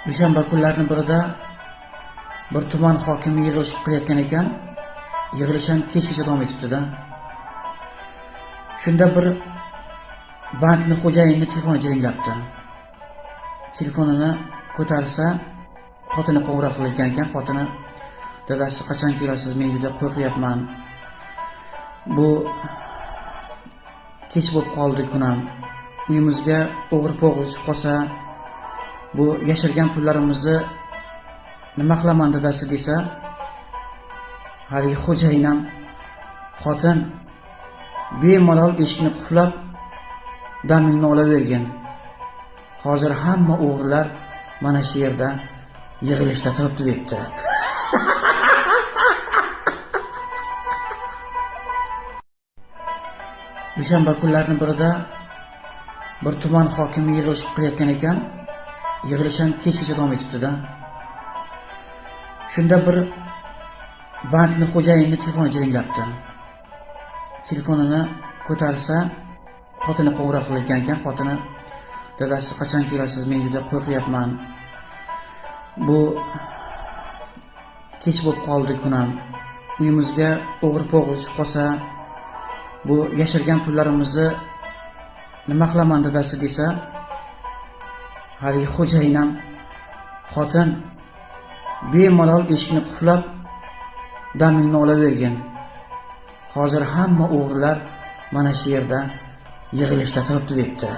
Dushanba kunlarining birida bir tuman hokimi yig'ilish qilayotgan ekan. Yig'ilish ham kechgacha davom etibdi-da. Shunda bir bankni xo'jayini telefoni jiringlabdi. Telefonini ko'tarsa, xotini qo'ng'iroq qilayotgan ekan. Xotini: "Dadasi, qachon kelasiz? Men juda qo'rqyapman. Bu kech bo'lib qoldi kunam. Uyimizga o'g'ri-po'g'ri tushib qolsa, bu yashirgan pullarimizni nima qilaman, dadasi?" desa, haligi xo'jayin ham: "Xotin, bemalol eshikni qulflab, damingni olavergin. Hozir hamma o'g'rilar mana shu yerda yig'ilishda turibdi", debdi. Dushanba kunlarining birida bir tuman hokimi yig'ilish qilayotgan ekan. Yig'ilish ham kechgacha davom etibdi-da. Shunda bir bankni xo'jayini telefoni jiringlabdi. Telefonini ko'tarsa, xotini qo'ng'iroq qilayotgan ekan. Xotini: "Dadasi, qachon kelasiz? Men juda qo'rqyapman. Bu kech bo'lib qoldi kunam. Uyimizga o'g'ri-po'g'ri tushib qolsa, bu yashirgan pullarimizni nima qilaman, dadasi?" desa, haligi xo'jayin ham: "Xotin, bemalol eshikni qulflab, damingni olavergin. Hozir hamma o'g'rilar mana shu yerda yig'ilishda turibdi", debdi.